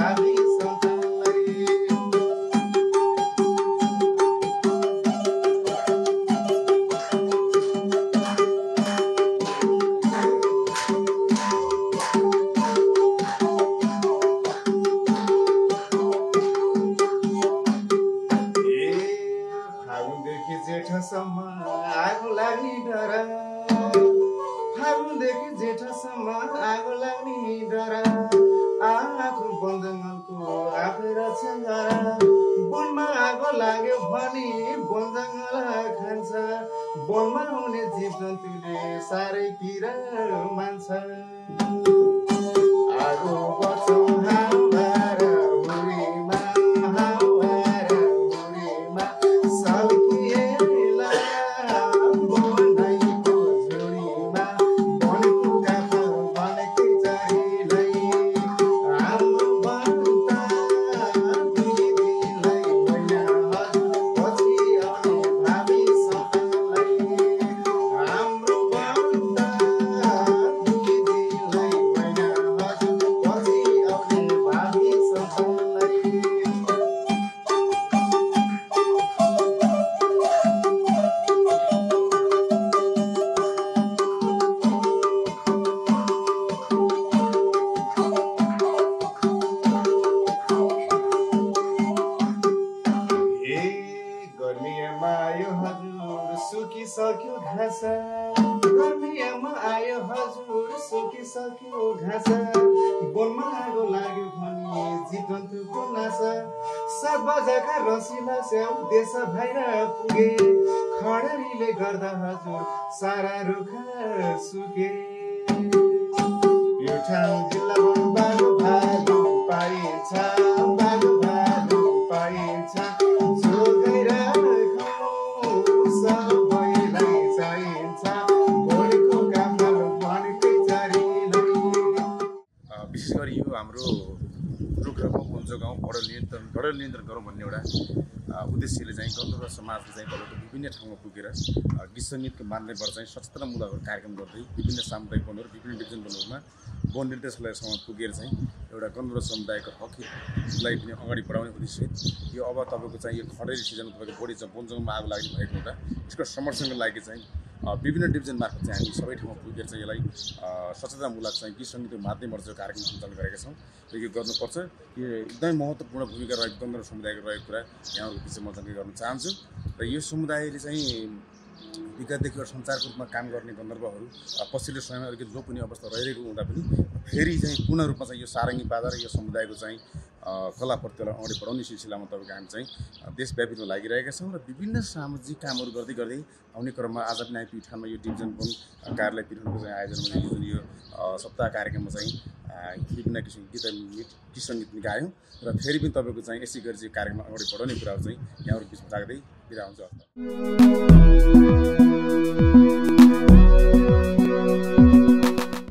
भावी सन्तानलाई फागुनदेखि जेठसम्म आगो लाग्ने डर फागुनदेखि जेठसम्म आगो लाग्ने डर आफू वन जङ्गलको आफै रक्षा गर वनमा आगो लाग्यो भने वन जङ्गल खान्छ वनमा हुने जीव जन्तुले साह्रै पिर मान्छ आगो बच्चौ सुकिसक्यो घाँस गर्मीमा आयो हजुर सुकिसक्यो घाँस वनमा आगो लाग्यो भने जीव जन्तुको नाश 7 बजाका रसिला स्याउ देश बाहिर पुगे खडरीले गर्दा हजुर सारा रुखा सुके यो ठाउँ जिल्ला बागो भालु पाइन्छ बागो भालु पाइन्छ विशेष गरी यो हाम्रो रुख र वनको गाउँ ढडेल नियन्त्रण गरौँ भन्ने एउटा उद्देश्यले चाहिँ गन्धर्व समाजले चाहिँ तपाईँको विभिन्न ठाउँमा पुगेर गीत सङ्गीतको माध्यमबाट चाहिँ सचेतनामूलक कार्यक्रम गर्दै विभिन्न सामुदायिक वनहरू विभिन्न डिभिजन वनहरूमा वन निर्देशालयसम्म पुगेर चाहिँ एउटा गन्धर्व समुदायको हकलाई पनि अगाडि बढाउने उद्देश्य यो अब तपाईँको चाहिँ यो खडेरी सिजनमा तपाईँको बढी वन जङ्गलमा आगो लाग्ने भएको हुँदा यसको संरक्षणको लागि चाहिँ विभिन्न डिभिजन मार्फत चाहिँ हामी सबै ठाउँमा पुगेर चाहिँ यसलाई सचेतनामूलक चाहिँ गीत सङ्गीतको माध्यमबाट चाहिँ कार्यक्रम सञ्चालन गरेका छौँ र यो गर्नुपर्छ यो एकदमै महत्त्वपूर्ण भूमिका रहेको गन्धर्व समुदायको रहेको कुरा यहाँहरूको बिचमा म जानकारी गर्न चाहन्छु र यो समुदायले चाहिँ विगतदेखि एउटा सञ्चारको रूपमा काम गर्ने गन्धर्वहरू पछिल्लो समयमा अलिकति लोप हुने अवस्था रहिरहेको हुँदा पनि फेरि चाहिँ पूर्ण रूपमा चाहिँ यो सारङ्गी बाजा र यो समुदायको चाहिँ कलाप्रतिलाई अगाडि बढाउने सिलसिलामा तपाईँको हामी चाहिँ देशव्यापीमा लागिरहेका छौँ र विभिन्न सामाजिक कामहरू गर्दै गर्दै आउने क्रममा आज पनि हामी पिठानमा यो डिभिजन वन कार्यालय पिठानको चाहिँ आयोजनमा जुन यो सप्ताह कार्यक्रममा चाहिँ विभिन्न किसिमको गीत सङ्गीत गायौँ र फेरि पनि तपाईँको चाहिँ यसै गरी चाहिँ कार्यक्रममा अगाडि बढाउने कुराहरू चाहिँ यहाँहरू बिचमा राख्दै बिदा हुन्छ।